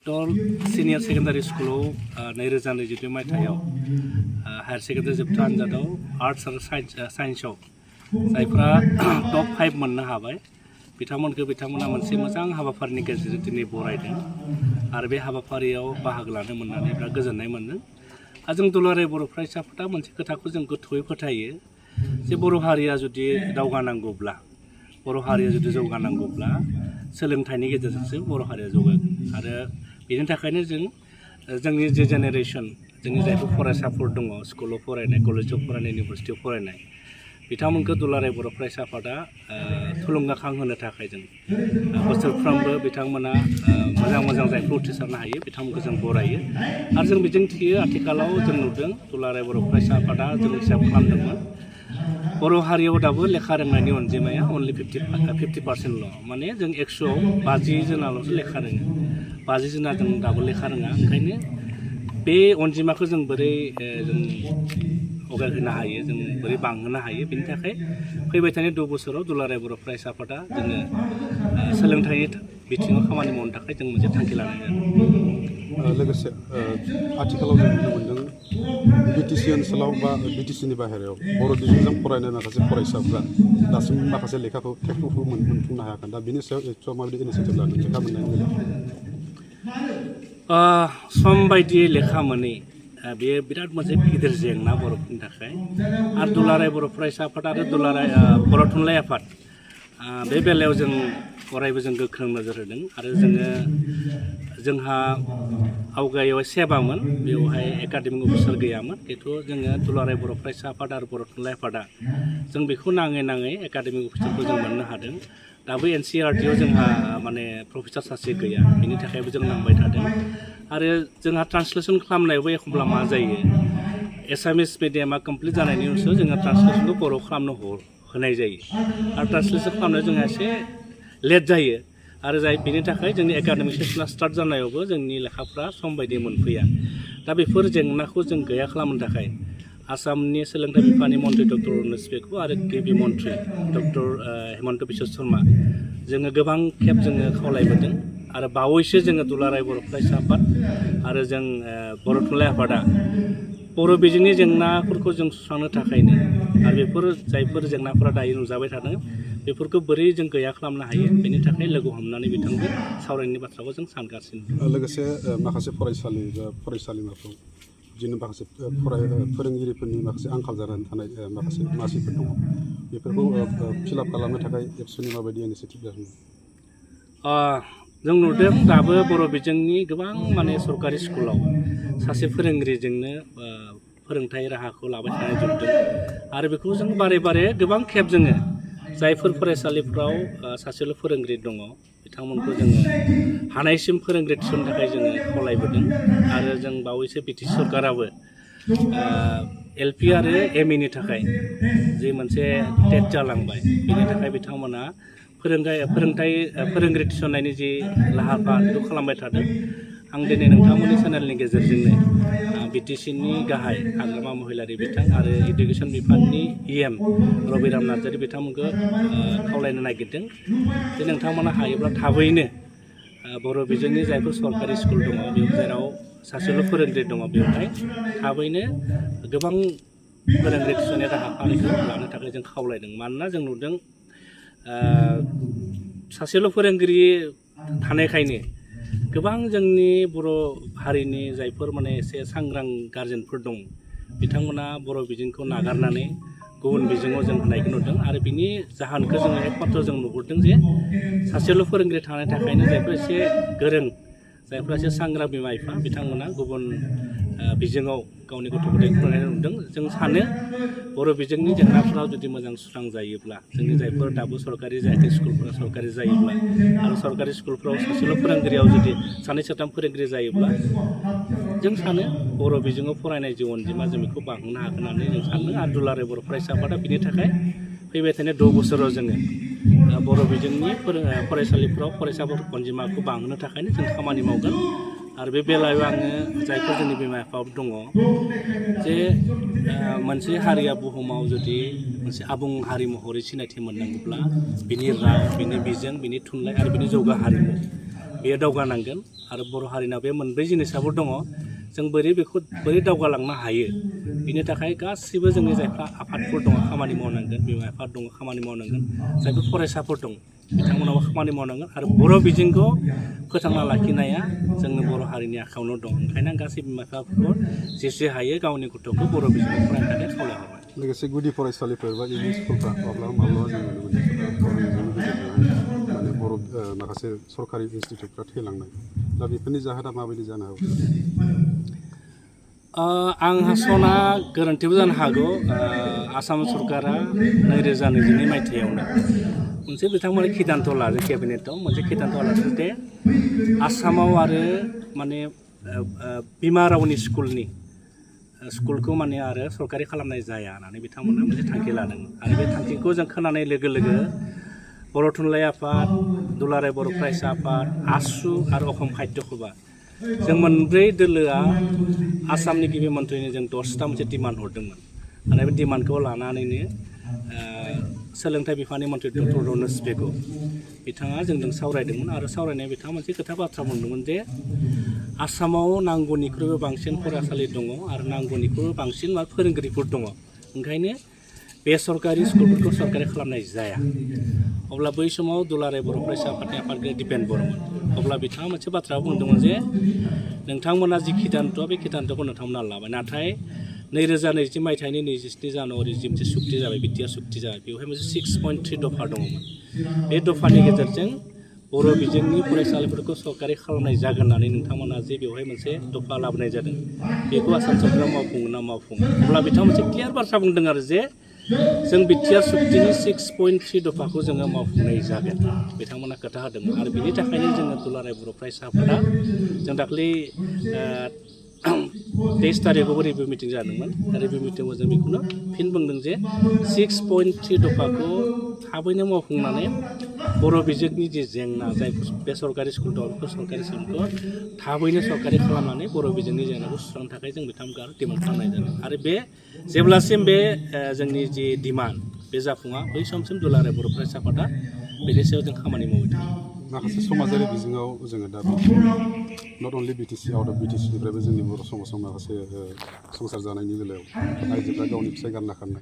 Senior secondary स्कुलाव 2022 मायथाइयाव higher secondary जोबथा आनजादाव आर्ट्स आरो साइन्सआव जायफ्रा टप 5 मोननो हाबाय बिथांमोना मोनसे मोजां हाबाफारिनि गेजेरजों दिनै बरायदों आरो बे हाबाफारियाव बाहागो लानो मोननानै बिराद गोजोननाय मोनदों। जों दुलाराय बर' फरायसा आफादा मोनसे खोथाखौ जों गोथौयै फोथायो जे बर' हारिया जुदि दावगानांगौब्ला बर' हारिया जुदि जौगानांगौब्ला सोलोंथाइनि गेजेरजोंसो बर' हारिया जौगागोन आरो बेनि थाखायनो जोंनि जे जेनेरेसन जोंनि जायफोर फरायसाफोर दङ स्कुलाव फरायनाय कलेजाव फरायनाय इउनिभारसिटियाव फरायनाय बिथांमोनखौ दुलाराय बर' फरायसा आफादा थुलुंगाखां होनो थाखाय जों बोसोरफ्रोमबो बिथांमोना मोजां जायफोर उथ्रिसारनो हायो बिथांमोनखौ जों बरायो आरो जों मिजिंथियो आथिखालाव जों नुदों दुलाराय बर' फरायसा आफादा जों हिसाब खालामदोंमोन बर' हारियाव दाबो लेखा रोंनायनि अनजिमाया अनलि 50% माने जों 100आव 50 जनाल'सो लेखा रोङो 50 जना जों दाबो लेखा रोङा ओंखायनो बे अनजिमाखौ जों बोरै जों अगायहोनो हायो जों बोरै बांहोनो हायो बेनि थाखाय फैबाय थानाय 2 बोसोराव दुलाराय बर' फरायसा आफादा जोङो सोलोंथाइनि बिथिङाव खामानि मावनो थाखाय जों मोनसे थांखि लानाय जादों। लोगोसे आथिखालाव जों नुनो मोन्दों बिटिसि ओनसोलाव बा बिटिसिनि बाहेरायाव बर' बिजोंजों फरायनाय माखासे फरायसाफ्रा दासिम माखासे लेखाखौ टेक्स्टबुकखौ मोनफुंनो हायाखै दा बिनि सायाव एक्स'आ माबायदि इनिसियेटिभ लादों लेखा मोननायनि बेलायाव सम बायदियै लेखा मोनै बेयो बिराद मोनसे गिदिर जेंना बर'फोरनि थाखाय आरो दुलाराय बर' फरायसा आफाद आरो दुलाराय बर' थुनलाइ आफाद बे बेलायाव जों अरायबो जों गोख्रों नोजोर होदों आरो जोंहा आवगायाव सेबामोन बेवहाय एकाडेमिक अफिसार गैयामोन खिन्थु जोङो दुलाराय बर' फरायसा आफाद आरो बर' थुनलाइ आफादा जों बेखौ नाङै एकाडेमिक अफिसारखौ जों मोननो हादों। दाबो NCERTआव जोंहा माने प्रफेसार सासे गैया बेनि थाखायबो जों नांबाय थादों आरो जोंहा ट्रान्सलेसन खालामनायावबो एखमब्ला मा जायो एसामिस मिडियामा कमप्लिट जानायनि उनावसो जोङो ट्रान्सलेसनखौ बर' खालामनो होनाय जायो आरो ट्रान्सलेसन खालामनायाव जोंहा एसे लेट जायो आरो बेनि थाखाय जोंनि एकाडेमिक सेसना स्टार्ट जानायावबो जोंनि लेखाफ्रा सम बायदि मोनफैया दा बेफोर जेंनाखौ जों गैया खालामनो थाखाय आसामनि सोलोंथाइ बिफाननि मन्त्रि डक्टर उर्नेस पेगु आरो गिबि मन्त्रि डक्टर हेमन्त बिश्व शर्मा जोङो गोबां खेब जोङो खावलायबोदों आरो बावैसो जोङो दुलाराय बर' फरायसा आफाद आरो जों बर' थुनलाइ आफादा बर' बिजोंनि जेंनाफोरखौ जों सुस्रांनो थाखायनो आरो जायफोर जेंनाफोरा दायो नुजाबाय थादों बेफोरखौ बोरै जों गैया खालामनो हायो बेनि थाखाय लोगो हमनानै बिथांजों सावरायनायनि बाथ्राखौ जों सानगासिनो। लोगोसे माखासे फरायसालि बा फरायसालिमाफ्राव बिदिनो माखासे फोरोंगिरिफोरनि माखासे आंखाल जानानै थानाय माखासे मासिफोर दङ बेफोरखौ फिलआप खालामनो थाखाय एबसुनि माबायदि इनिसियेटिभ जादों? जों नुदों दाबो बर' बिजोंनि गोबां माने सरकारि स्कुलाव सासे फोरोंगिरिजोंनो फोरोंथाइ राहाखौ लाबाय थानाय नुदों आरो बेखौ जों बारे गोबां खेब जोङो जायफोर फरायसालिफ्राव सासेल' फोरोंगिरि दङ बिथांमोनखौ जोङो हानायसिम फोरोंगिरि थिसननो थाखाय जोङो खावलायबोदों आरो जों बावैसो बिटिसि सरकाराबो LP आरो ME थाखाय जे मोनसे टेट जालांबाय बेनि थाखाय बिथांमोना फोरोंगिरि थिसननायनि जि लाहार फाहार बेखौ खालामबाय थादों। आं दिनै नोंथांमोननि चेनेलनि गेजेरजोंनो बिटिसिनि गाहाय हाग्रामा महिलारि बिथां आरो इडुकेसन बिफाननि EM रबिराम नार्जारि बिथांमोनखौ खावलायनो नागिरदों जे नोंथांमोना हायोब्ला थाबैनो बर' बिजोंनि जायफोर सरकारि स्कुल दङ बेयाव जेराव सासेल' फोरोंगिरि दङ बेवहाय थाबैनो गोबां फोरोंगिरि थिसननाय राहाफारिखौ लानो थाखाय जों खावलायदों मानोना जों नुदों सासेल' फोरोंगिरि थानायखायनो गोबां जोंनि बर' हारिनि जायफोर माने एसे सांग्रां गारजेनफोर दं बिथांमोना बर' बिजोंखौ नागारनानै गुबुन बिजोङाव जों होनायखौ नुदों आरो बिनि जाहोनखौ जोङो एकमात्र जों नुहुरदों जे सासेल' फोरोंगिरि थानायनि थाखायनो जायफोर एसे गोरों जायफ्रा एसे सांग्रां बिमा बिफा बिथांमोना गुबुन बिजोङाव गावनि गथ' गथायखौ फरायनाय नुदों। जों सानो बर' बिजोंनि जेंनाफोराव जुदि मोजां सुस्रांजायोब्ला जोंनि जायफोर दाबो सरकारि जायाखै स्कुलफोरा सरकारि जायोब्ला आरो सरकारि स्कुलफ्राव सासेल' फोरोंगिरियाव जुदि 2-3 फोरोंगिरि जायोब्ला जों सानो बर' बिजोङाव फरायनाय जि अनजिमा जों बेखौ बांहोनो हागोन होननानै जों सानो आरो दुलाराय बर' फरायसा आफादा बिनि थाखाय फैबाय थानाय 2 बोसोराव जोङो बर' बिजोंनि फरायसालिफ्राव फरायसाफोर अनजिमाखौ बांहोनो थाखायनो जों खामानि मावगोन आरो बे बेलायाव आङो जायफोर जोंनि बिमा बिफाफोर दङ जे मोनसे हारिया बुहुमाव जुदि मोनसे आबुं हारि महरै सिनायथि मोननांगौब्ला बिनि राव बिनि बिजों बिनि थुनलाइ आरो बिनि जौगा हारिमु बेयो दावगानांगोन आरो बर' हारिनाव बे मोनब्रै जिनिसाबो दङ जों बोरै दावगालांनो हायो बिनि थाखाय गासिबो जोंनि जायफ्रा आफादफोर दङ खामानि मावनांगोन बिमा बिफा दङ खामानि मावनांगोन जायफोर फरायसाफोर दं बिथांमोनाबो खामानि मावनांगोन आरो बर' बिजोंखौ फोथांना लाखिनाया जोंनि बर' हारिनि आखायावनो दं ओंखायनो आं गासै बिमा बिफाफोरखौ जेसे हायो गावनि गथ'खौ बर' बिजोङाव फरायनो थाखाय खावलायहरबाय लोगोसे गुदि फरायसालिफोर बा एम इ स्कुलफ्रा माब्लाबा जों नुनो मोनो बर' बिजोंनि गेजेरजों माने बर' माखासे सरकारि इनस्टिटिउटफ्रा थैलांनाय दा बेफोरनि जाहोना माबायदि जानो हागौ आंहा सना गोरोन्थिबो जानो हागौ आसाम सरकारा 2022 मायथाइयावनो मोनसे बिथांमोना खिदान्थ' लादों केबिनेटआव मोनसे खिदान्थ' लादों जे आसामाव आरो माने बिमा रावनि स्कुलखौ माने आरो सरकारि खालामनाय जाया होननानै बिथांमोना मोनसे थांखि लादों आरो बे थांखिखौ जों खोनानाय लोगो लोगो बर' थुनलाइ आफाद दुलाराय बर' फरायसा आफाद आसु आरो अखम खाद्य सभा जों मोनब्रै दोलोआ आसामनि गिबि मन्थ्रिनो जों 10टा मोनसे डिमान्ड हरदोंमोन आरो बे डिमान्डखौ लानानैनो सोलोंथाइ बिफाननि मन्थ्रि डक्टर रनज पेगु बिथाङा जोंजों सावरायदोंमोन आरो सावरायनायाव बिथाङा मोनसे बाथ्रा बुंदोंमोन जे आसामाव नांगौनिख्रुइबो बांसिन फरायसालि दङ आरो नांगौनिख्रुइबो बांसिन फोरोंगिरिफोर दङ ओंखायनो बे सरकारि स्कुलफोरखौ सरकारि खालामनाय जाया अब्ला बै समाव दुलाराय बर' फरायसा आफादनि आफादगिरि दिपेन बर'मोन अब्ला बिथाङा मोनसे बाथ्रा बुंदोंमोन जे नोंथांमोना जि खिदान्थ' बे खिदान्थ'खौ नोंथांमोना लाबाय नाथाय 2020 मायथाइनि 27 जानुवारि जि मोनसे सुक्ति जाबाय बिटिआर सुक्ति जाबाय बेवहाय मोनसे 6.3 दफा दङमोन बे दफानि गेजेरजों बर' बिजोंनि फरायसालिफोरखौ सरकारि खालामनाय जागोन होननानै नोंथांमोना जे बेवहाय मोनसे दफा लाबोनाय जादों बेखौ आसाम सरकारा मावफुङो ना मावफुङा अब्ला बिथाङा मोनसे क्लियार बाथ्रा बुंदों आरो जे जों बिटिआर सुक्तिनि 6.3 दफाखौ जोङो मावफुंनाय जागोन बिथांमोना खोथा होदोंमोन आरो बिनि थाखायनो जोङो दुलाराय बर' फरायसा आफादा जों दाख्लै 23 तारिखआवबो रिभिउ मिटिं जादोंमोन रिभिउ मिटिंआव जों बेखौनो फिन बुंदों जे 6.3 दफाखौ थाबैनो मावफुंनानै बर' बिजोंनि जे जेंना जाय बे सरकारि स्कुल दं बेफोर सरकारि स्कुलखौ थाबैनो सरकारि खालामनानै बर' बिजोंनि जेंनाखौ सुस्रांनो थाखाय जों बिथांमोनखौ आरो डिमान्ड खालामनाय जादों आरो बे जेब्लासिम बे जोंनि जि डिमान्ड बे जाफुङा बै समसिम दुलाराय बर' फरायसा आफादा बेनि सायाव जों खामानि मावबाय थायो माखासे समाजारि बिजोङाव जोङो दा not only BTC out of बिटिसिनिफ्रायबो जोंनि बर' समाजाव माखासे संसार जानायनि बेलायाव आइजोफ्रा गावनि फिसाय गारना खारनाय